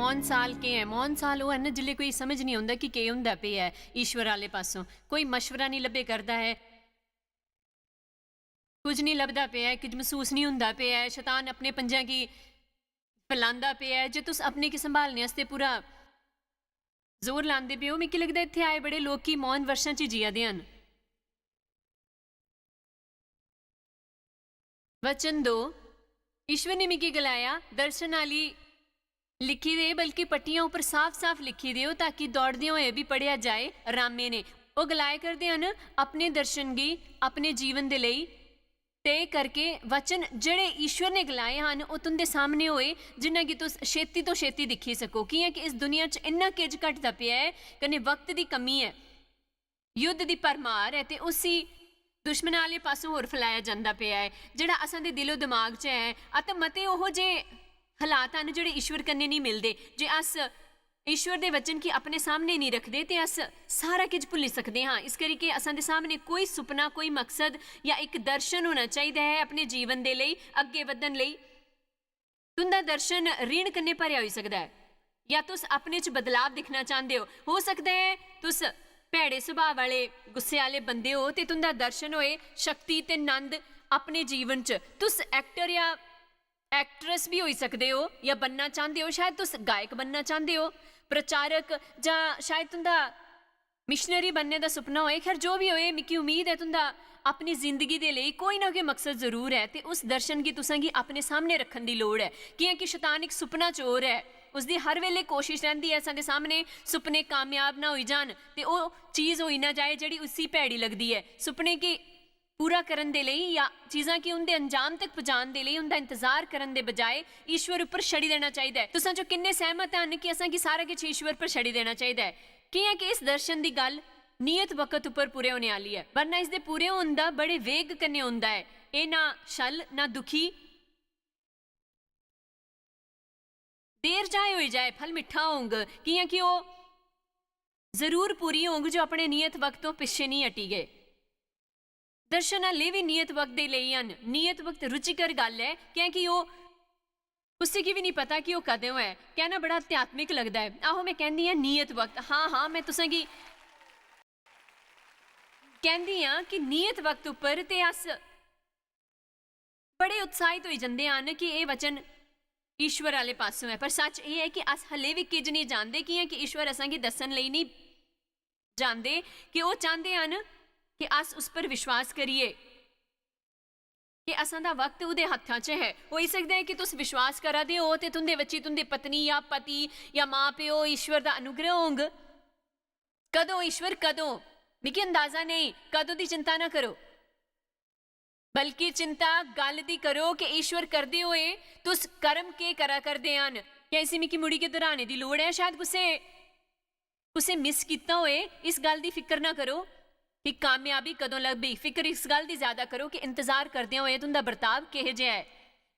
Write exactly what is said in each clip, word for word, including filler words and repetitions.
मौन साल केह् ऐ? मौन साल ओह् ऐ ना, जिसलै कोई समझ निं औंदा कि केह् होंदा पेआ ऐ ईश्वर आह्ले पासों। कोई मशवरा निं लब्भे करदा ऐ, कुछ निं लभदा पेआ ऐ, कुछ मसूस निं होंदा पेआ ऐ। शैतान अपने पंजें गी फैलांदा पेआ ऐ। जे तुस अपने गी संभालने आस्तै पूरा जोर लांदे पे ओ, मिगी लगदा इत्थै आए बड़े लोक की मौन वर्षां च जिया दे हन। वचन दो, ईश्वर ने मिगी गलाया, दर्शन आह्ली लिखी दे, बल्कि पट्टियां उप्पर साफ-साफ लिखी देओ, ताकि दौड़दे होए बी पढ़ेआ जाए, रामे ने। ओह् गलाए करदे हन, अपने दर्शन गी अपने जीवन दे लेई तय करके वचन जेह्ड़े ईश्वर ने गलाए हन, ओह् तुं'दे सामने होए, जिन्ना कि तुस छेती तो छेती दिक्खी सको, कि'यां कि इस दुनिया च इन्ना किज घटदा पेआ ऐ, कन्नै वक्त दी कमी ऐ। युद्ध दी भरमार ऐ ते उसी दुश्मन आह्ले पासों होर फैलाया जंदा पेआ ऐ, जेह्ड़ा असां दे दिलो दिमाग च ऐ। अत मते ओहो जे हालात हन जेह्ड़े ईश्वर कन्नै निं मिलदे। जे अस ईश्वर दे वचन गी अपने सामने निं रखदे ते अस सारा किश भुल्ली सकदे हां। इस करी के असां दे सामने कोई सुपना, कोई मकसद या इक दर्शन होना चाहिदा ऐ अपने जीवन दे लेई, अग्गें बधन लेई। तुं'दा दर्शन ऋण कन्नै भरेआ होई सकदा ऐ, या तुस अपने च बदलाव दिक्खना चांह्दे ओ। हो सकदा ऐ तुस भैड़े सुभाऽ आह्ले, गुस्से आह्ले बंदे ओ ते तुं'दा दर्शन होए शक्ति ते नंद अपने जीवन च। तुस एक्टर या एक्ट्रेस बी होई सकदे ओ, या बनना चांह्दे ओ, शायद तुस गायक बनना चांह्दे ओ, प्रचारक, जां शायद तुं'दा मिशनरी बनने दा सुपना होए। खैर, जो बी होए, मिगी उम्मीद ऐ तुं'दा अपनी जिंदगी दे लेई कोई ना कोई मकसद जरूर ऐ ते उस दर्शन गी तुसें गी अपने सामने रक्खन दी लोड़ ऐ, कि'यां कि शैतान इक सुपना चोर ऐ। उसदी हर बेल्लै कोशिश रैंह्दी ऐ असां दे सामने सुपने कामयाब ना होई जान ते ओह् चीज होई ना जाए जेह्ड़ी उसी भैड़ी लगदी ऐ। सुपने गी पूरा करन दे लेई या चीजां गी उं'दे अंजाम तक पजान दे लेई उं'दा इंतजार करन दे बजाए ईश्वर उप्पर छड़ी देना चाहिदा ऐ। तुसां चों किन्ने सैह्मत हन कि असां गी सारा किश ईश्वर पर छड़ी देना चाहिदा ऐ? कि'यां कि इस दर्शन दी गल्ल नियत वक्त उप्पर पूरे होने आह्ली ऐ, वरना इसदे पूरे होन दा बड़े वेग कन्नै होंदा ऐ। एह् ना छल, ना दुखी। देर चाहे होई जाए, फल मिट्ठा होंग, कि'यां कि ओह् जरूर पूरी होंग जो अपने नियत वक्त तो पिच्छे निं हटी गए। दर्शन हल्ले बी नियत वक्त दे लेई हन। नियत वक्त रुचिकर गल्ल ऐ, कैंह् कि ओह् कुसै गी बी निं पता कि ओह् कदों ऐ। कहना बड़ा आध्यात्मिक लगदा ऐ। आहो, में कैंह्दी आं नियत वक्त। हां, हां, में तुसें गी कैंह्दी आं कि नियत वक्त उप्पर ते अस बड़े उत्साहित होई जंदे हन कि एह् वचन ईश्वर आह्ले पासों ऐ। पर सच्च एह् ऐ कि अस हल्ले बी किज निं जानदे, कि'यां कि ईश्वर असें गी दस्सन लेई निं जांदे कि ओह् चांह्दे हन कि अस उस पर विश्वास करिए, कि असां दा वक्त ओह्दे हत्था च ऐ। होई सकदा ऐ कि तुस विश्वास करा दे ओ ते तुं'दे बच्चे, तुं'दी पत्नी या पति या मां प्यो, ईश्वर दा अनुग्रह होंग। कदों ईश्वर, कदों? मिगी अंदाजा नेईं। कदों दी चिंता ना करो, बल्कि चिंता गल्ल दी करो कि ईश्वर करदे होए तुस कर्म केह् करा करदे हन। क्या इसी मिगी मुड़ियै दोहराने दी लोड़ ऐ? शायद कुसै, कुसै मिस कीता होए। इस गल्ल दी फिकर ना करो कि कामयाबी कदों लब्भी। फिकर इस गल्ल दी ज्यादा करो कि इंतजार करदे होए तुं'दा बर्ताव किहो जेहा ऐ।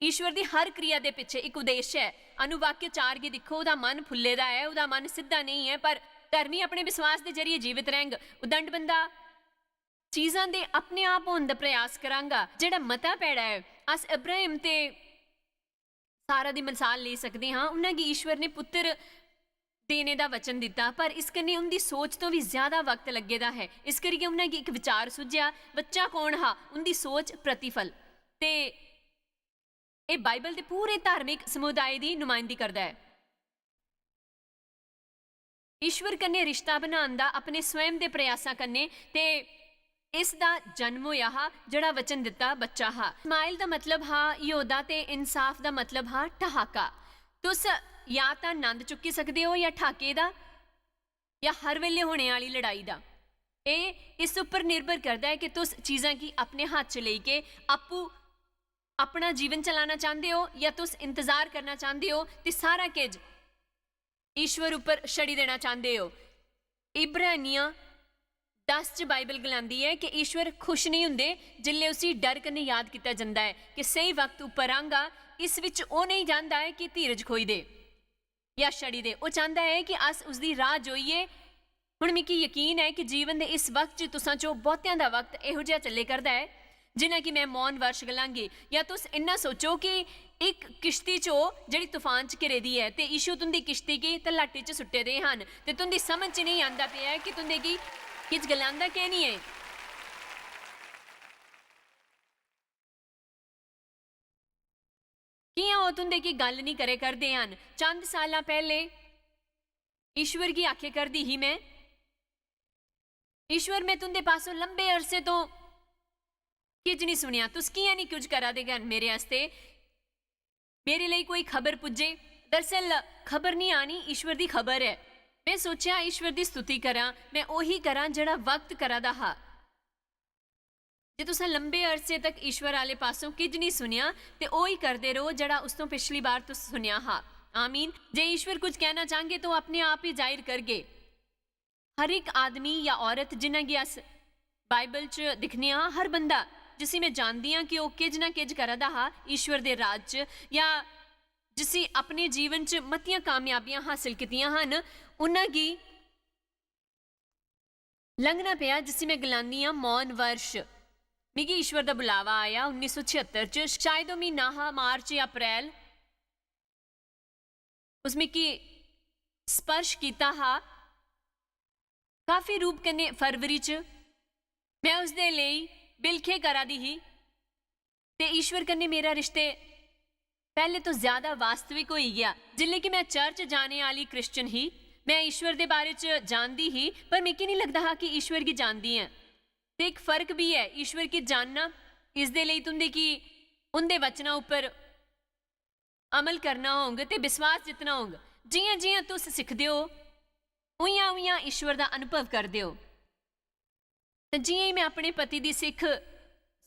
ईश्वर दी हर क्रिया दे पिच्छे इक उद्देश्य ऐ। अनुवाक्य चार गी दिक्खो, ओह्दा मन फुल्ले दा ऐ, ओह्दा मन सिद्धा नेईं ऐ, पर धर्मी अपने विश्वास दे जरिए जीवित रैंह्ग। उदंड बंदा चीजां दे अपने आप होन दा प्रयास करांगा। जेह्ड़ा मता भैड़ा ऐ, अस इब्राहिम ते सारा दी मसाल लेई सकदे हां। उ'नें गी ईश्वर ने पुत्तर देने दा वचन दित्ता, पर इस कन्नै उं'दी सोच तो बी ज्यादा वक्त लग्गे दा ऐ। इस करियै उ'नें गी इक विचार सुझेआ। बच्चा कौन हा? उं'दी सोच प्रतिफल। ते एह् बाइबल दे पूरे धार्मिक समुदाय दी नुमाइंदगी करदा ऐ। ईश्वर कन्नै रिश्ता बनान दा अपने स्वयं दे प्रयासां कन्नै ते इस दा जन्म होया हा, जेह्ड़ा वचन दित्ता बच्चा हा। इस्माइल दा मतलब हा यहूदा ते इंसाफ दा मतलब हा ठहाका। तुस या तां नंद चुक्की सकदे ओ या ठहाके दा, या हर बेल्ले होने आह्ली लड़ाई दा। एह् इस उप्पर निर्भर करदा ऐ कि तुस चीजां गी अपने हत्थ च लेई के आपूं अपना जीवन चलाना चांह्दे ओ या तुस इंतजार करना चांह्दे ओ ते सारा किश ईश्वर उप्पर छड़ी देना चांह्दे ओ। इब्रानियां दस च बाइबल गलांदी ऐ कि ईश्वर खुश नेईं हुंदे जिसलै उसी डर कन्नै याद कीता जंदा ऐ कि स्हेई वक्त उप्पर आंगा। इस विच ओह् नेईं चांह्दा ऐ कि धीरज खोई दे या छड़ी दे। ओह् चांह्दा ऐ कि अस उसदी राह जोइये। हुन मिगी यकीन ऐ कि जीवन दे इस वक्त च तुसां चो बहुतेआं दा वक्त एहो जेहा चल्ले करदा ऐ जि'यां कि में मौन वर्ष गलांगी। या तुस इन्ना सोचो कि इक किश्ती च ओ जेह्ड़ी तूफान च घिरे दी ऐ, ते यीशु तुं'दी किश्ती गी तलाटी च सुट्टे दे हन, ते तुं'दी समझ च नेईं आंदा पेआ ऐ कि तुं'दे गी किश गलांदा कैं निं ऐ। कि'यां ओह् तुं'दे गी गल्ल निं करे करदे हन? चंद सालां पैह्ले ईश्वर गी आखे करदी ही में, "ईश्वर, में तुं'दे पासों लंबे अरसे तो किज निं सुनेआ, तुस कि'यां निं कुछ करा दे हन मेरे आस्तै? मेरे लेई कोई खबर पुज्जे।" दरअसल खबर निं आनी, ईश्वर दी खबर ऐ। में सोचेआ ईश्वर दी स्तुति करां, में ओही करां जेह्ड़ा वक्त करा दा हा। जे तुसें लंबे अरसे तक ईश्वर आह्ले पासों किज निं सुनेआ, ते ओही करदे र'वो जेह्ड़ा उस तों पिछली बार तुस सुनेआ हा। आमीन। जे ईश्वर कुछ कहना चाहंगे, तो अपने आप ही जाहिर करगे। हर इक आदमी या औरत जिन्ना गी अस बाइबल च दिक्खने आं, हर बंदा जिसी में जानदी आं कि ओह् किज ना किज करा दा हा ईश्वर दे राज च, या जिसी अपने जीवन च मतियां कामयाबियां हासल कीतियां हन, उन्ना गी लंघना पेआ, जिसी में गलानी आं मौन वर्ष। मिगी ईश्वर दा बुलावा आया उन्नी सौ छिहत्तर च, शायद ओह् म्हीना हा, मार्च या अप्रैल। उस मिगी स्पर्श कीता हा काफी रूप कन्नै फरवरी च। में उसदे लेई बिलखे करा दी ही, ते ईश्वर कन्नै मेरा रिश्ते पैह्ले तो ज्यादा वास्तविक होई गेआ। जिसलै कि में चर्च जाने आह्ली क्रिश्चियन ही, में ईश्वर दे बारे च जानदी ही, पर मिगी निं लगदा हा कि ईश्वर गी जानदी ऐ। ते इक फर्क बी ऐ, ईश्वर गी जानना, इसदे लेई तुं'दे गी उं'दे वचनां उप्पर अमल करना होंग ते विश्वास जित्तना होंग। जि'यां-जि'यां तुस सिखदे ओ, उ'यां-उ'यां ईश्वर दा अनुभव करदे ओ। ते जि'यां ही में अपने पति दी सिख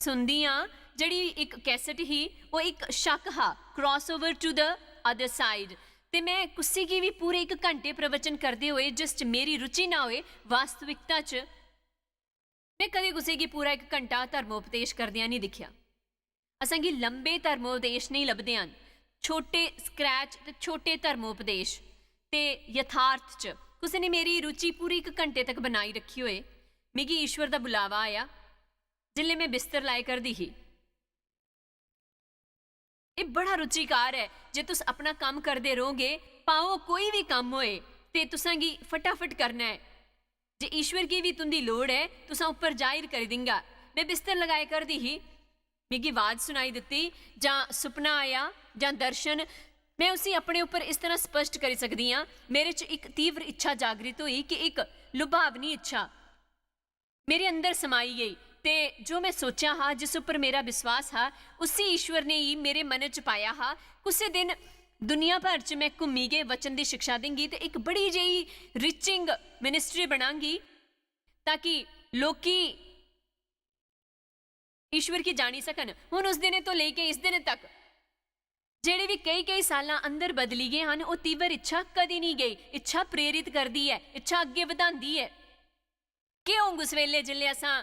सुनदी आं, जेह्ड़ी इक कैसेट ही, ओह् इक शक हा, Cross Over to the Other Side। ते में कुसै गी बी पूरे इक घंटे प्रवचन करदे होए जिस च मेरी रुचि ना होए, वास्तविकता च में कदें कुसै गी पूरा इक घंटा धर्मोपदेश करदियां निं दिक्खेआ। असेंगी लंबे धर्मोपदेश नेईं लभदे हन, छोटे स्क्रैच ते छोटे धर्मोपदेश। ते यथार्थ च कुसै ने मेरी रुचि पूरी इक घंटे तक बनाई रक्खी होए। मिगी ईश्वर दा बुलावा आया जिसलै में बिस्तर लाए करदी ही। एह् बड़ा रुचिकार ऐ जे तुस अपना कम्म करदे रौह्गे, भाओ कोई बी कम्म होए, ते तुसें गी फटाफट करना ऐ जे ईश्वर गी बी तुं'दी लोड़ ऐ, तुसें उप्पर जाहिर करी दिंगा। में बिस्तर लगाए करदी ही, मिगी आवाज सुनाई दित्ती, जां सुपना आया, जां दर्शन। में उसी अपने उप्पर इस तरह स्पष्ट करी सकदी आं, मेरे च इक तीव्र इच्छा जागृत होई कि इक लुभावनी इच्छा मेरे अंदर समाई गेई, ते जो में सोचेआ हा, जिस उप्पर मेरा विश्वास हा, उसी ईश्वर ने ही मेरे मन च पाया हा। कुसै दिन दुनिया भर च में घुम्मी गै वचन दी शिक्षा देंगी ते इक बड़ी जेही रिचिंग मिनिस्ट्री बनांगी, ताकि लोकी ईश्वर गी जानी सकन। हुन उस दिनै तो लेइयै इस दिन तक जेह्ड़े बी केई-केई सालां अंदर बदली गे हन, ओह् तीव्र इच्छा कदी निं गेई। इच्छा प्रेरित करदी ऐ, इच्छा अग्गें बधांदी ऐ। केह् होंग उस बेल्लै जिसलै असां,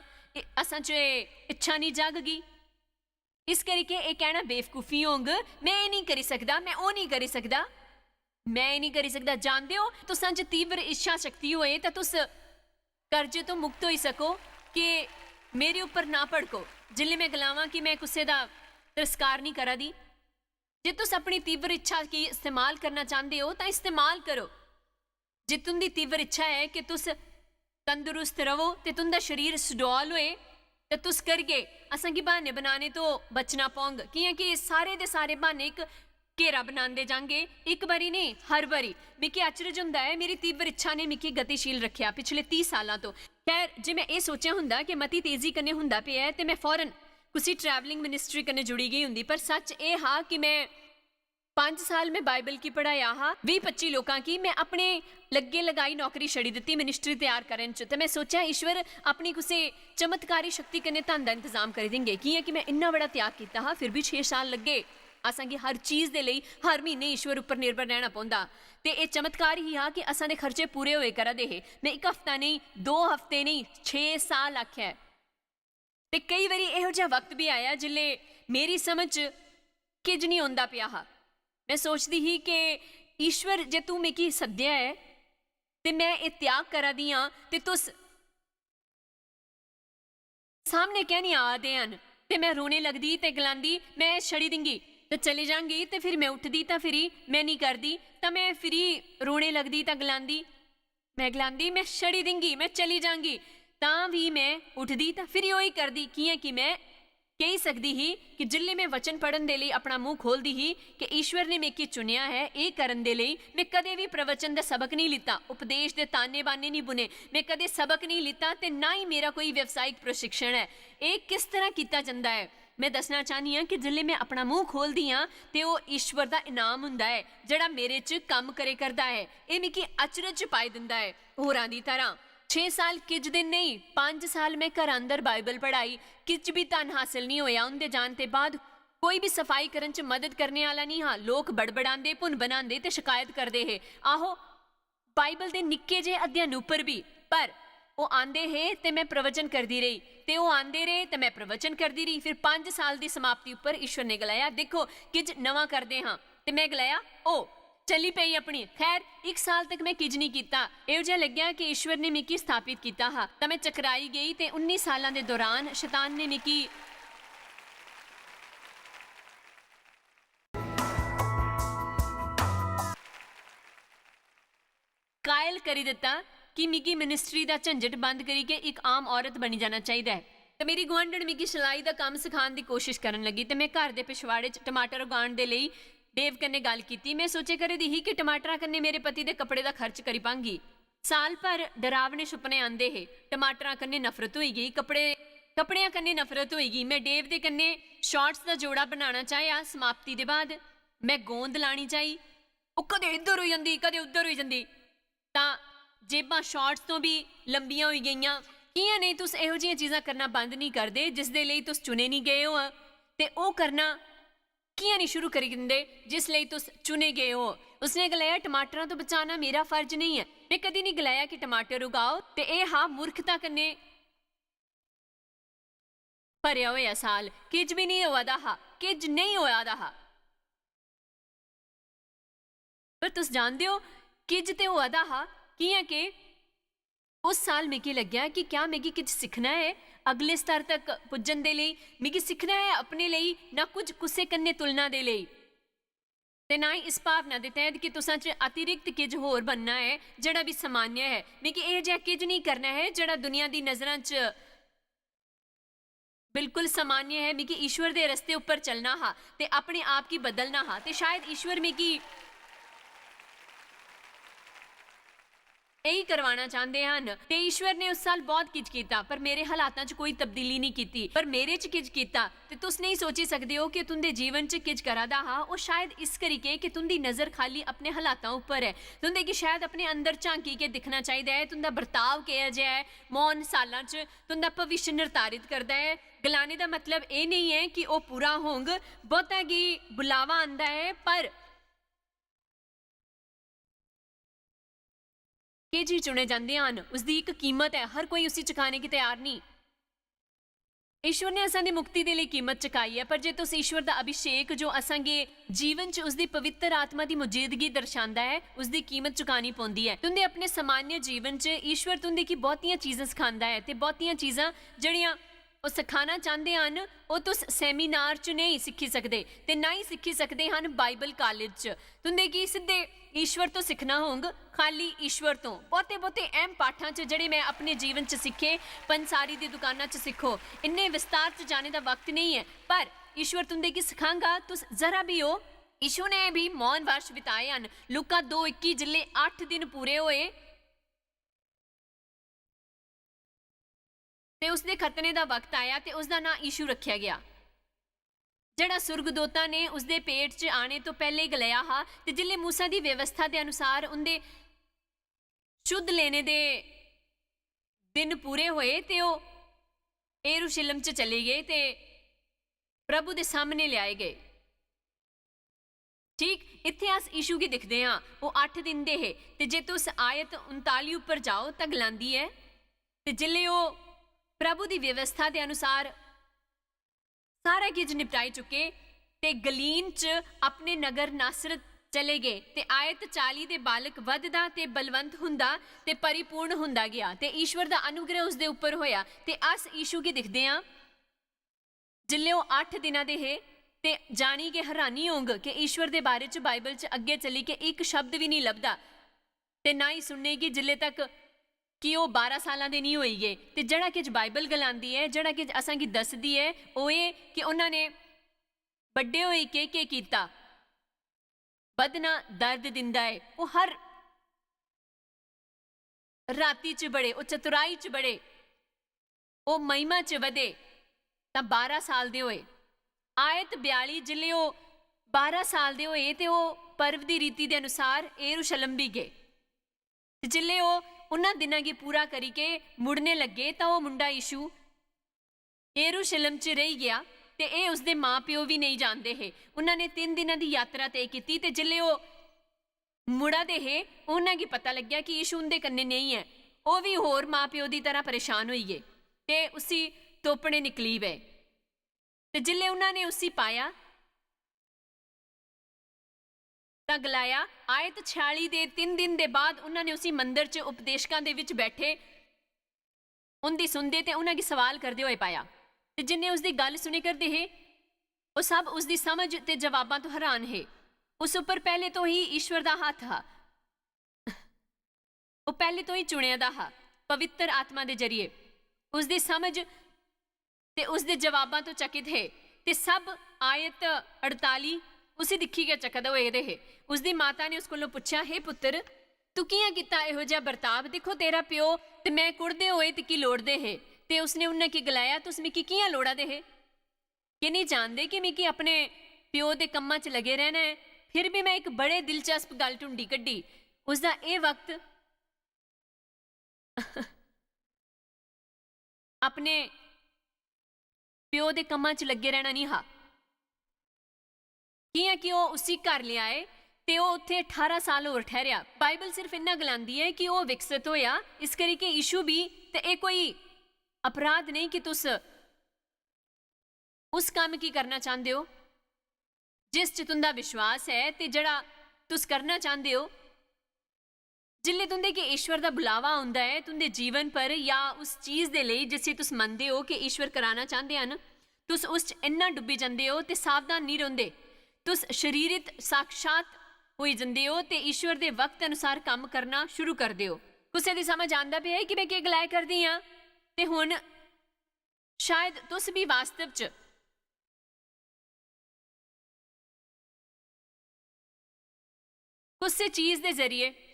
असां च एह् इच्छा निं जागगी? इस करियै एह् कहना बेवकूफी होंग, "में एह् निं करी सकदा, में ओह् निं करी सकदा, में एह् निं करी सकदा।" जानदे ओ, तुसां च तीव्र इच्छा शक्ति होए तां तुस कर्जे तो मुक्त होई सको कि मेरे उप्पर ना भड़को। जिसलै में गलावां कि में कुसै दा तिरस्कार निं करा दी, जे तुस अपनी तीव्र इच्छा गी इस्तेमाल करना चांह्दे ओ, तां इस्तेमाल करो। जे तुं'दी तीव्र इच्छा ऐ कि तुस तंदुरुस्त रवो ते तुं'दा शरीर सुडौल होए, ते तुस करगे। असेंगी ब्हाने बनाने तो बचना पौंग, कि'यां कि एह् सारे दे सारे ब्हाने इक घेरा बनांदे जांगे, इक बारी नेईं, हर बारी। मिगी अचरज होंदा ऐ, मेरी तीव्र इच्छा ने मिगी गतिशील रक्खेआ पिछले तीह् सालां तो। खैर, जे में एह् सोचेआ होंदा कि मती तेजी कन्नै होंदा पेआ ऐ, ते में फौरन कुसी ट्रैवलिंग मिनिस्ट्री कन्नै जुड़ी गेई होंदी, पर सच एह् हा कि में पंज साल में बाइबल गी पढ़ाया हा, बीह् पच्ची लोकां गी। में अपने लग्गे लगाई नौकरी छड़ी दित्ती मिनिस्ट्री त्यार करन च, ते में सोचेआ, "ईश्वर अपनी कुसै चमत्कारी शक्ति कन्नै धन दा इंतजाम करी देंगे, कि'यां कि में इन्ना बड़ा त्याग कीता हा, फिर बी छे साल लग्गे। असेंगी हर चीज दे लेई हर म्हीने ईश्वर उप्पर निर्भर रैह्ना पौंदा, ते एह् चमत्कार ही हा कि असां दे खर्चे पूरे होए करा दे हे। में इक हफ्ता नेईं, दो हफ्ते नेईं, छे साल आखेआ ऐ।" ते केई बारी एहो जेहा वक्त बी आया जिसलै मेरी समझ च किज निं औंदा पेआ हा। में सोचदी ही कि, "ईश्वर, जे तूं मिगी सद्देआ ऐ ते में एह् त्याग करा दी आं, ते तुस सामने कैं निं आ दे हन?" ते में रोने लगदी ते गलांदी, "में छड़ी दिंगी ते चली जांगी।" ते फिर में उठदी तां फिरी में निं करदी, तां में फिरी रोने लगदी तां गलांदी, में गलांदी, "में छड़ी दिंगी, में चली जांगी।" तां बी में उठदी तां फिरी ओही करदी, कि'यां कि में कही सकदी ही कि जिसलै में वचन पढ़न दे लेई अपना मूंह खोलदी ही कि ईश्वर ने मिगी चुनेआ ऐ एह् करन दे लेई, में कदें बी प्रवचन दा सबक निं लित्ता, उपदेश दे ताने-बाने निं बुने, में कदें सबक निं लित्ता ते ना ही मेरा कोई व्यावसायिक प्रशिक्षण ऐ। एह् किस तरह कीता जंदा ऐ? में दस्सना चाह्न्नी आं कि जिसलै में अपना मूंह खोलदी आं ते ओह् ईश्वर दा इनाम हुंदा ऐ जेह्ड़ा मेरे च कम्म करे करदा ऐ। एह् मिगी अचरज च पाई दिंदा ऐ। होरां दी तरह छे साल किज दिन नेईं, पंज साल में घरा अंदर बाइबल पढ़ाई, किज बी धन हासल निं होएआ। उं'दे जान दे बाद कोई बी सफाई करन च मदद करने आह्ला निं हा। लोक बड़बड़ांदे, भुन बनांदे ते शकैत करदे हे। आहो, बाइबल दे निक्के जे अध्ययन उप्पर बी। पर ओह् आंदे हे ते में प्रवचन करदी रेही, ते ओह् आंदे रेह् ते में प्रवचन करदी रेही। फिर पंज साल दी समाप्ति उप्पर ईश्वर ने गलाया, "दिक्खो, किज नमां करदे हां।" ते में गलाया, "ओ।" चली पेई अपनी। खैर, इक साल तक में किज निं कीता। एहो जेहा लग्गेआ कि ईश्वर ने मिगी स्थापित कीता हा। तां में चकराई गेई ते उन्नी सालां दे दौरान शैतान ने मिगी कायल करी दित्ता कि मिगी मिनिस्ट्री दा झंझट बंद करियै इक आम औरत बनी जाना चाहिदा ऐ। ते मेरी गुआंढन मिगी सलाई दा कम्म सखान दी कोशश करन लगी ते में घर दे पिछवाड़े च टमाटर उगान दे लेई डेव कन्नै गल्ल कीती। में सोचे करै दी ही कि टमाटरां कन्नै मेरे पति दे कपड़े दा खर्च करी पांगी। साल भर डरावने सुपने आंदे हे। टमाटरां कन्नै नफरत होई गेई, कपड़े, कपड़ेआं कन्नै नफरत होई गेई। में डेव दे कन्नै शॉर्ट्स दा जोड़ा बनाना चाहेआ। समाप्ति दे बाद में गोंद लानी चाही। ओह् कदें इद्धर होई जंदी, कदें उद्धर होई जंदी। तां जेबां शॉर्ट्स तो बी लंबियां होई गेइयां। कि'यां नेईं तुस एहो जिहियां चीजां करना बंद निं करदे जिसदे लेई तुस चुने निं गे ओ, ते ओह् करना कि'यां निं शुरू करी दिंदे जिस लेई तुस चुने गे ओ? उसने गलाया, "टमाटरां तो बचाना मेरा फर्ज नेईं ऐ। में कदी निं गलाया कि टमाटर उगाओ।" ते एह् हा मूर्खता कन्नै भरेआ होएआ साल। किज बी नेईं होआ दा हा, किज नेईं होआ दा हा। पर तुस जानदे ओ, किज ते होआ दा हा। कि'यां के उस साल मिगी लग्गेआ कि क्या मिगी किज सिक्खना ऐ अगले स्तर तक पुज्जन दे लेई? मिगी सिक्खना ऐ अपने लेई, ना कुछ कुसै कन्नै तुलना दे लेई, ते ना ही इस भावना दे तैह्त कि तुसां च अतिरिक्त किज होर बनना ऐ जेह्ड़ा बी सामान्य ऐ। मिगी एह् जेहा किज नेईं करना ऐ जेह्ड़ा दुनिया दी नजरां च बिल्कुल सामान्य ऐ। मिगी ईश्वर दे रस्ते उप्पर चलना हा ते अपने आप गी बदलना हा, ते शायद ईश्वर मिगी एही करवाना चांह्दे हन। ते ईश्वर ने उस साल बहुत किश कीता, पर मेरे हालातां च कोई तब्दीली निं कीती, पर मेरे च किश कीता। ते तुस नेईं सोची सकदे ओ कि तुं'दे जीवन च किश करा दा हा। ओह् शायद इस करी के कि तुं'दी नजर खाल्ली अपने हालातां उप्पर ऐ। तुं'दे गी शायद अपने अंदर झांकी के दिक्खना चाहिदा ऐ, तुं'दा बर्ताव केह् जेहा ऐ। मौन सालां च तुं'दा भविष्य निर्धारित करदा ऐ। गलाने दा मतलब एह् नेईं ऐ कि ओह् पूरा होंग। बहुता गी बुलावा आंदा ऐ, पर केह् चीज चुने जंदे हन, उसदी इक कीमत ऐ, हर कोई उसी चुकाने गी त्यार नेईं। ईश्वर ने असां दी मुक्ति दे लेई कीमत चुकाई ऐ, पर जे तुस ईश्वर दा अभिषेक जो असां गे जीवन च उसदी पवित्र आत्मा दी मौजूदगी दर्शांदा ऐ, उसदी कीमत चुकानी पौंदी ऐ। तुं'दे अपने सामान्य जीवन च ईश्वर तुं'दे गी बहुतियां चीजां सखांदा ऐ, ते बहुतियां चीजां जेह्ड़ियां ओह् सखाना चांह्दे हन, ओह् तुस सेमिनार च नेईं सिक्खी सकदे ते ना ही सिक्खी सकदे हन बाइबल कालेज च। तुं'दे गी सिद्धे ईश्वर तो सिक्खना होंग, खाल्ली ईश्वर तो। बहुते-बहुते अहम पाठां च जेह्ड़े में अपने जीवन च सिक्खे, पंसारी दी दुकाना च सिक्खो। इन्ने विस्तार च जाने दा वक्त नेईं ऐ, पर ईश्वर तुं'दे गी सखांगा, तुस जरा बी ओ। यीशु ने बी मौन वर्ष बिताए हन। लूका दो इक्की, जिसलै अट्ठ दिन पूरे होए, ते उसदे खतने दा वक्त आया ते उसदा नां यीशु रखेआ गेआ, जेह्ड़ा सुर्गदूतां ने उसदे पेट च आने तो पैह्ले गलाया हा। ते जिसलै मूसा दी व्यवस्था दे अनुसार उं'दे शुद्ध लेने दे दिन पूरे होए ते ओह् यरूशलेम च चले गे ते प्रभु दे सामने ल्याए गे। ठीक इत्थै अस यीशु गी दिखदे हां, ओह् अट्ठ दिन दे हे। ते जे तुस आयत उनताली उप्पर जाओ तां गलांदी ऐ, "ते जिसलै ओह् प्रभु दी व्यवस्था दे अनुसार सारा किश निपटाई चुके ते गलीन च अपने नगर नासरत चले गे।" ते आयत चाली दे बालक बधदा ते बलवंत हुंदा ते परिपूर्ण हुंदा गेआ, ते ईश्वर दा अनुग्रह उसदे उप्पर होया। ते अस यीशु गी दिखदे हां, जिसलै ओह् अट्ठ दिनां दे हे, ते जानी गै हैरानी होंग कि ईश्वर दे बारे च बाइबल च अग्गें चली के इक शब्द बी नेईं लभदा, ते ना ही सुनने गी जिसलै तक कि ओह् बारां सालां दे नेईं होई गे। ते जेह्ड़ा किश बाइबल गलांदी ऐ, जेह्ड़ा किश असांगी दसदी ऐ, ओह् एह् कि उन्हां ने बड्डे होई के केह् कीता। बधना दर्द दिंदा ऐ। ओह् हर राती च बड़े, ओह् चतुराई च बड़े, ओह् महिमा च बधे, तां बारां साल दे होए। आयत बयाली, जिसलै ओह् बारां साल दे होए ते ओह् पर्व दी रीति दे अनुसार यरूशलेम बी गे। ते जिसलै ओह् उन्हां दिनां गी पूरा करी के मुड़ने लग्गे, तां ओह् मुंडा यीशु यरूशलेम च रेही गेआ, ते एह् उसदे मां प्यो बी नेईं जानदे हे। उन्हां ने तिन्न दिनां दी यात्रा तय कीती, ते जिसलै ओह् मुड़ा दे हे, उन्हां गी पता लग्गेआ कि यीशु उं'दे कन्नै नेईं ऐ। ओह् बी होर मां प्यो दी तरह परेशान होई गे ते उसी तोपने निकली पे। ते जिसलै उन्हां ने उसी पाया, तां गलाया, आयत छियाली दे तिन्न दिन दे बाद उन्हां ने उसी मंदर च उपदेशकां दे विच बैठे उंदी सुनदे ते उन्हां गी सवाल करदे होए पाया। ते जिन्ने उसदी गल्ल सुने करदे हे, ओह् सब उसदी समझ ते जवाबां तो हैरान हे। उस उप्पर पैह्ले तो ही ईश्वर दा हत्थ हा। ओह् पैह्ले तो ही चुनेआ दा हा, पवित्र आत्मा दे जरिए। उसदी समझ ते उसदे जवाबां तो चकित हे। ते सब, आयत अड़ताली, उसी दिक्खी गै चकत होए दे हे। उसदी माता ने उस कोलों पुच्छेआ, "हे पुत्तर, तू कि'यां कीता एहो जेहा बर्ताव? दिक्खो, तेरा प्यो ते मैं कुढ़दे होए तिकी लोड़दे हे, ते उसने उन्हें की गलाया, तुस मिकी कि'यां लोड़ा दे हे? केह् नेईं जानदे कि मिकी अपने प्यो दे कम्मां च लगे रहना ऐ?" फिर भी मैं इक बड़े दिलचस्प गल्ल ढूंढी कड्ढी। उसदा एह् वक्त अपने प्यो दे कम्मां च लग्गे रहना निं हा। कि'यां कि ओह् उसी घर लेआए ते ओह् उत्थै ठारां साल होर ठैह्रेआ। बाइबल सिर्फ इन्ना गलांदी ऐ कि ओह् विकसत होएआ, इस करी कि यीशु बी, ते एह् कोई अपराध नेईं कि तुस उस कम्म गी करना चांह्दे ओ जिस च तुं'दा विश्वास ऐ ते जेह्ड़ा तुस करना चांह्दे ओ। जिसलै तुं'दे गी ईश्वर दा बुलावा औंदा ऐ तुं'दे जीवन पर, या उस चीज दे लेई जिसी तुस मनदे ओ कि ईश्वर कराना चांह्दे हन, तुस उस च इन्ना डुब्बी जंदे ओ ते सावधान निं रौंह्दे। तुस शरीरित साक्षात होई जंदे ओ ते ईश्वर दे वक्त अनुसार कम्म करना शुरू करदे ओ। कुसै दी समझ आंदा पेआ ऐ कि में केह् गलाए करदी आं? ते हुन शायद तुस बी वास्तव च कुसै चीज दे जरिए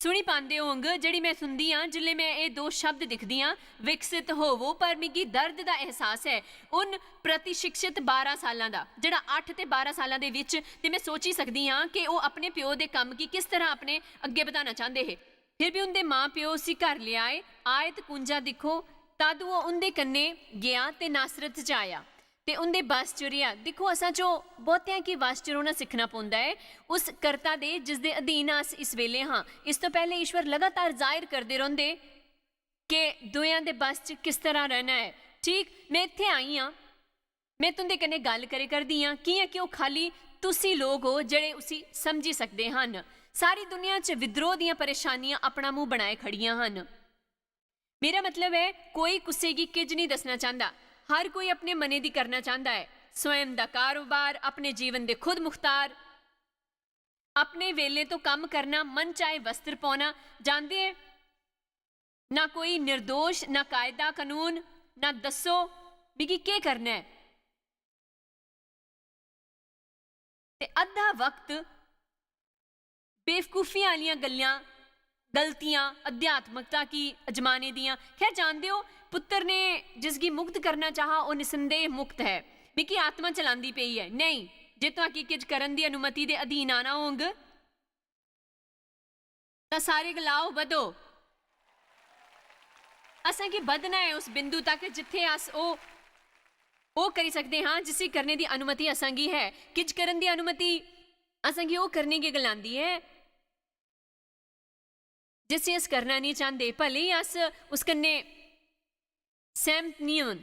सुनी पांदे होंग, जेह्ड़ी में सुनदी आं जिसलै में एह् दो शब्द दिखदी आं, विकसित होवो, पर मिगी दर्द दा एहसास ऐ उन प्रतिशिक्षित बारां सालां दा, जेह्ड़ा अट्ठ ते बारां सालां दे विच, ते में सोची सकदी आं कि ओह् अपने प्यो दे कम्म गी किस तरह अपने अग्गें बधाना चांह्दे हे। फिर भी उं'दे मां प्यो उसी घर लेआए। आयत कुंजा दिक्खो, तद ओह् उं'दे कन्नै गेआ ते नासरत च आया ते उं'दे बस च रेहा। दिक्खो, असां चो बहुतेआं गी बस च रौह्ना सिक्खना पौंदा ऐ, उस कर्ता दे जिसदे अधीन अस इस बेले हां। इस तो पैह्ले ईश्वर लगातार जाहिर करदे रौंह्दे कि दुएआं दे बस च किस तरह रैह्ना ऐ। ठीक, में इत्थै आई आं, में तुं'दे कन्नै गल्ल करे करदी आं, कि'यां कि ओह् खाली तुसी लोक ओ जेह्ड़े उसी समझी सकदे हन। सारी दुनिया च विद्रोह दियां परेशानियां अपना मुंह बनाए खड़ियां हन। मेरा मतलब ऐ, कोई कुसै गी किज निं दस्सना चांह्दा। हर कोई अपने मनै दी करना चांह्दा ऐ। स्वयं दा कारोबार, अपने जीवन दे खुद मुख्तार, अपने वेले तो कम्म करना, मन चाहे वस्त्र पाना, जानदे ऐ? ना कोई निर्दोष, ना कायदा कानून, ना दस्सो मिगी केह् करना ऐ। ते अद्धा वक्त बेवकूफियां आह्लियां गल्लां, गलतियां, अध्यात्मकता गी अजमाने दियां। खैर, जानदे ओ, पुत्तर ने जिसगी मुक्त करना चाहा, ओह् निसंदेह मुक्त ऐ। मिगी आत्मा चलांदी पेई ऐ। नेईं, जे तुआकी किश करन दी अनुमति दे अधीन आना होंग, तां सारे गलाओ, "बधो।" असेंगी बधना ऐ उस बिंदु तक जित्थै अस ओह्, ओह् करी सकदे हां जिसी करने दी अनुमति असेंगी है। किश करन दी अनुमति असेंगी ओह् करने गी गलांदी ऐ जिसी अस करना निं चांह्दे, भले ही अस उस कन्नै सैह्मत निं होन।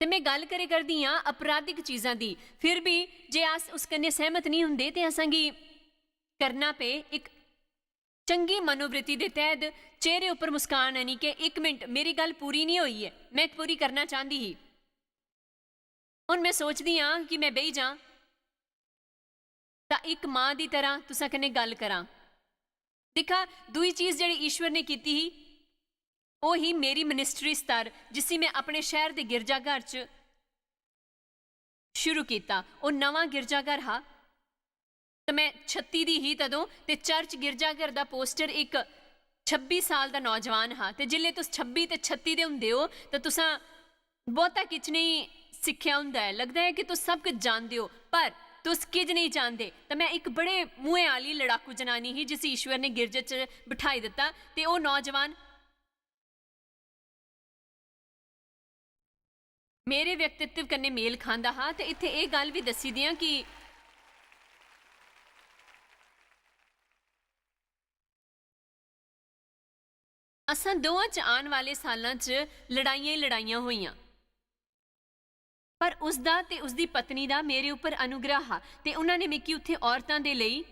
ते में गल्ल करे करदी आं आपराधिक चीजां दी। फिर बी जे अस उस कन्नै सैह्मत निं होंदे ते असेंगी करना पे, इक चंगी मनोवृत्ति दे तैह्त चेहरे उप्पर मुस्कान आनी के, "इक मिंट, मेरी गल्ल पूरी निं होई ऐ, में पूरी करना चांह्दी ही।" हुन में सोचदी आं कि में बेही जां, तां इक मां दी तरह तुसां कन्नै गल्ल करां। दिक्खा, दूई चीज जेह्ड़ी ईश्वर ने कीती ही, ओह् ही मेरी ministry स्तर, जिसी में अपने शैह्र दे गिरजाघर च शुरू कीता। ओह् नमां गिरजाघर हा, ते में छत्ती दी ही तदों, ते चर्च गिरजाघर दा पोस्टर इक छब्बी साल दा नौजवान हा। ते जिसलै तुस छब्बी ते छत्ती दे होंदे ओ, तां तुसां बहुता किश नेईं सिक्खेआ होंदा ऐ। लगदा ऐ कि तुस सब किश जानदे ओ, पर तुस किश नेईं जानदे। तां में इक बड़े मुंहै आह्ली लड़ाकू जनानी ही, जिसी ईश्वर ने गिरजे च बठाई दित्ता, ते ओह् नौजवान मेरे व्यक्तित्व कन्नै मेल खांदा हा। ते इत्थै एह् गल्ल बी दस्सी दियां कि असां दोआं च आन वाले सालां च लड़ाइयां ही लड़ाइयां होइयां, पर उसदा ते उसदी पत्नी दा मेरे उप्पर अनुग्रह हा, ते उन्हां ने मिगी उत्थै औरतां दे लेई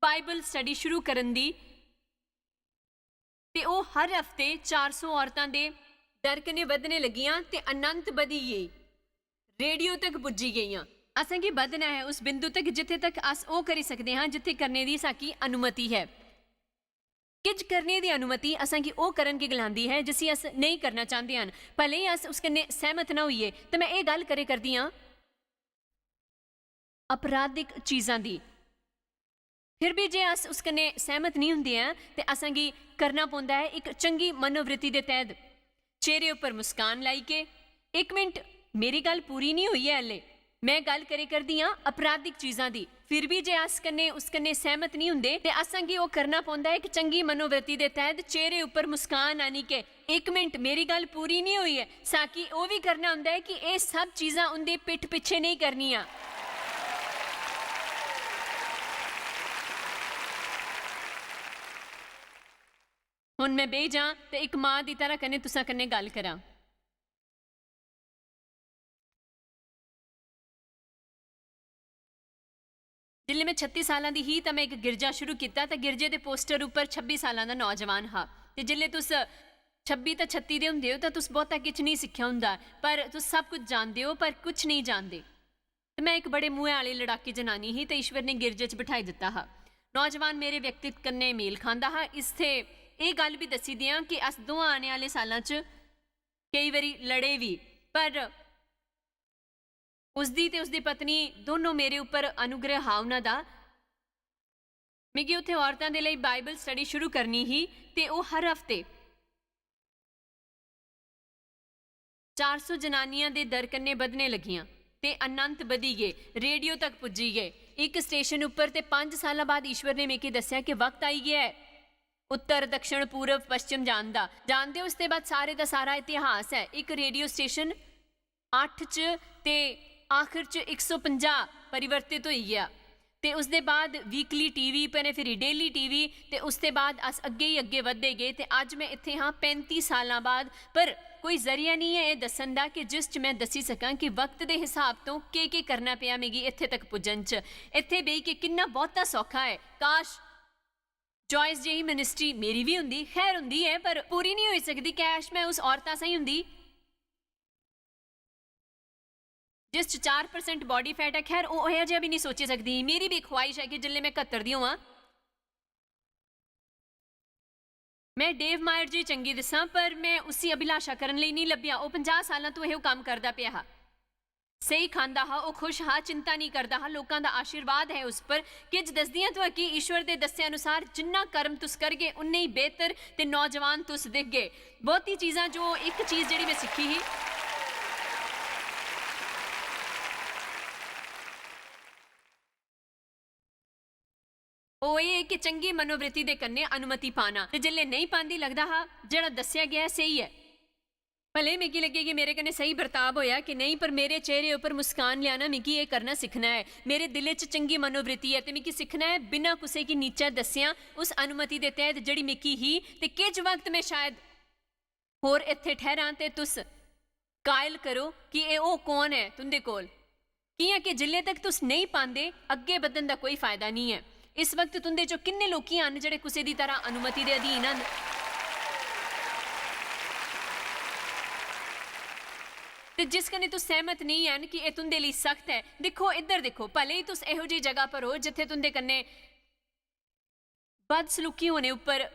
बाइबल स्टडी शुरू करन दी, ते ओह् हर हफ्ते चार सौ औरतां दे दर कन्नै बधने लगियां ते अनंत बधी गेई, रेडियो तक पुज्जी गेइयां। असेंगी बधना ऐ उस बिंदु तक जित्थै तक अस ओह् करी सकदे हां जित्थै करने दी साकी अनुमति है। किश करने दी अनुमति असेंगी ओह् करन गी गलांदी ऐ जिसी अस नेईं करना चांह्दे हन, भले ही अस उस कन्नै सैह्मत ना होइये। ते में एह् गल्ल करे करदी आं आपराधिक चीजां दी। फिर बी जे अस उस कन्नै सैह्मत नेईं हुंदे ऐं, ते असेंगी करना पौंदा ऐ इक चंगी मनोवृत्ति दे तैह्त। चेहरे उप्पर मुस्कान लाई के, "इक मिंट, मेरी गल्ल पूरी निं होई ऐ हल्ले। में गल्ल करे करदी आं आपराधिक चीजां दी।" फिर बी जे अस कन्नै, उस कन्नै सैह्मत निं हुंदे, ते असेंगी ओह् करना पौंदा ऐ इक चंगी मनोवृत्ति दे तैह्त, चेहरे उप्पर मुस्कान आनी के, "इक मिंट, मेरी गल्ल पूरी निं होई ऐ।" साकी ओह् बी करना होंदा ऐ कि एह् सब चीजां उं'दी पिट्ठ पिच्छे नेईं करनियां। हुन में बेही जां ते इक मां दी तरह कन्नै तुसां कन्नै गल्ल करां। जिसलै में छत्ती सालां दी ही, तां में इक गिरजा शुरू कीता, तां गिरजे दे पोस्टर उप्पर छब्बी सालां दा नौजवान हा। ते जिसलै तुस छब्बी ते छत्ती दे होंदे ओ, तां तुस बहुता किश नेईं सिक्खेआ होंदा, पर तुस सब कुछ जानदे ओ, पर कुछ नेईं जानदे। ते में इक बड़े मुंहै आह्ली लड़ाकी जनानी ही, ते ईश्वर ने गिरजे च बठाई दित्ता हा। नौजवान मेरे व्यक्तित्व कन्नै मेल खांदा हा। इस थे एह् गल्ल बी दस्सी देआं कि अस दोआं आने आह्ले सालां च केई बारी लड़े बी, पर उसदी ते उसदी पत्नी दोनों मेरे उप्पर अनुग्रह हा उन्हां दा। मिगी उत्थै औरतां दे लेई बाइबल स्टडी शुरू करनी ही, ते ओह् हर हफ्ते चार सौ जनानियां दे दर कन्नै बधने लगियां ते अनंत बधी गे, रेडियो तक पुज्जी गे। इक स्टेशन उप्पर ते पंज सालां बाद ईश्वर ने मिगी दस्सेआ कि वक्त आई गेआ ऐ उत्तर, दक्षिण, पूर्व, पश्चिम जान दा। जानदे ओ, इसदे बाद सारे दा सारा इतिहास ऐ। इक रेडियो स्टेशन अट्ठ च ते आखिर च इक सौ पंजाह् परिवर्तित होई गेआ, ते उसदे बाद वीकली टीवी, कन्नै फिरी डेली टीवी, ते उसदे बाद अस अग्गें ही अग्गें बधदे गे। ते अज्ज में इत्थै हां पैंती सालां बाद, पर कोई जरिया निं ऐ एह् दस्सन दा कि जिस च में दस्सी सकां कि वक्त दे हिसाब तो केह् केह् करना पेआ मिगी इत्थै तक पुज्जन च। इत्थै बेही के किन्ना बहुता सौखा ऐ। काश, जायज जेही मिनिस्ट्री मेरी बी होंदी, खैर होंदी ऐ, पर पूरी निं होई सकदी। कैश में उस औरता साहीं होंदी जिस च चार परसेंट बॉडी फैट ऐ। खैर, ओह् ओह् जेहा बी निं सोची सकदी ही। मेरी बी ख्वाहिश ऐ कि जिसलै में कत्तर दी होआं, में डेव मायर जी चंगी दिस्सां, पर में उसी अभिलाषा करन लेई निं लब्भेआ। ओह् पंजाह् सालां तो एह् कम्म करदा पेआ हा। स्हेई खांदा हा, ओह् खुश हा, चिंता निं करदा हा। लोकां दा आशीर्वाद ऐ उस पर। किज दसदियां तुआं कि ईश्वर दे दस्से अनुसार जिन्ना कर्म तुस करगे, उन्ने ही बेहतर ते नौजवान तुस दिखगे। बहुती चीजां, जो इक चीज जेह्ड़ी में सिक्खी ही, ओह् एह् कि चंगी मनोवृत्ति दे कन्नै अनुमति पाना। ते जिसलै नेईं पांदी, लगदा हा जेह्ड़ा दस्सेआ गेआ ऐ स्हेई ऐ। भले मिगी लग्गे कि मेरे कन्नै स्हेई बर्ताव होएआ कि नेईं, पर मेरे चेहरे उप्पर मुस्कान लेआना, मिगी एह् करना सिक्खना ऐ। मेरे दिलै च चंगी मनोवृत्ति ऐ ते मिगी सिक्खना ऐ बिना कुसै गी नीचा दस्सेआं, उस अनुमति दे तैह्त जेह्ड़ी मिगी ही। ते किश वक्त में शायद होर इत्थै ठैह्रां ते तुस कायल करो कि एह् ओह् कौन ऐ तुं'दे कोल। कि'यां कि जिल्ले तक तुस नेईं पांदे, अग्गें बधन दा कोई फायदा निं ऐ। इस वक्त तुंदे चो किन्ने लोकी हन जेह्ड़े कुसै दी तरह अनुमति दे अधीन हन? ते जिस कन्नै तुस सैह्मत नेईं हैन कि एह् तुंदे लेई सख्त ऐ, दिक्खो, इद्धर दिक्खो, भले ही तुस एहो जेही जगह पर हो जित्थै तुंदे कन्नै बदसलूकी होने उप्पर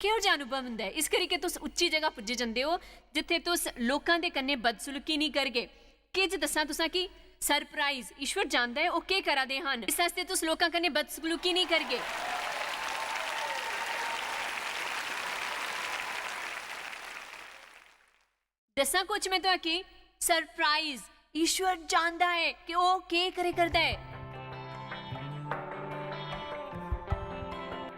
किहो जेहा अनुभव होंदा ऐ? इस करी के तुस उच्ची जगह पुज्जी जंदे ओ जित्थै तुस लोकां दे कन्नै बदसलूकी नेईं करगे। किज दस्सां तुसां कि सरप्राइज, ईश्वर जानदा ऐ ओह् केह् करा दे हन। इस आस्तै तुस लोकां कन्नै बदसलूकी नेईं करगे। दस्सां कुछ में तुसें की सरप्राइज, ईश्वर जानदा ऐ कि ओह् केह् करे करदा ऐ।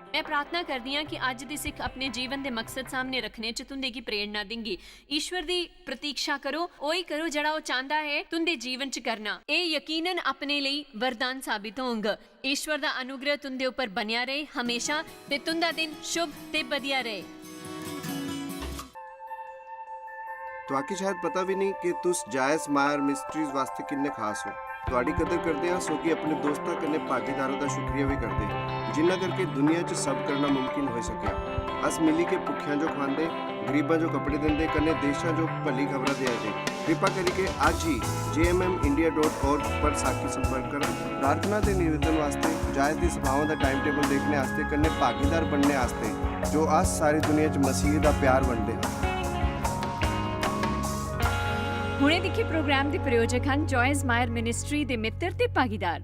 मैं प्रार्थना करदी आं कि अज्ज दी सिख अपने जीवन दे मकसद सामने रखने च तुंदे गी प्रेरणा देंगी। ईश्वर दी प्रतीक्षा करो, ओही करो जेह्ड़ा ओह् चांहदा ऐ तुंदे जीवन च करना। एह् यकीनन अपने लेई वरदान साबित होंग। ईश्वर दा अनुग्रह तुंदे उप्पर बनेआ रहे हमेशा, ते तुंदा दिन शुभ ते बधिया रहे। तुआकी शायद पता भी नहीं कि तुस जायस मायर मिस्ट्रीज वास्ते किन्ने खास हो। तुआडी कदर करदे हां, सोगी अपने दोस्तां कन्नै भागीदारों दा शुक्रिया भी करदे, जिन्ना करके दुनिया च सब करना मुमकिन होई सकेआ। अस मिली के भुक्खेआं जो खवांदे, गरीबां जो कपड़े दिंदे, कन्नै देशां जो भली खबरां देआ दे। कृपा करिके अज्ज ही J M M India dot org पर साकी संपर्क करो। प्रार्थना ते निवेदन वास्ते, जायस दी सभावां दा टाइम टेबल देखने आस्ते, कन्नै भागीदार बनने आस्ते, जो अस सारी दुनिया च मसीह दा प्यार बंडदे हां। हुणे दिक्खे प्रोग्राम दे प्रायोजक हन जॉयस मायर मिनिस्ट्री दे मित्र ते भागीदार।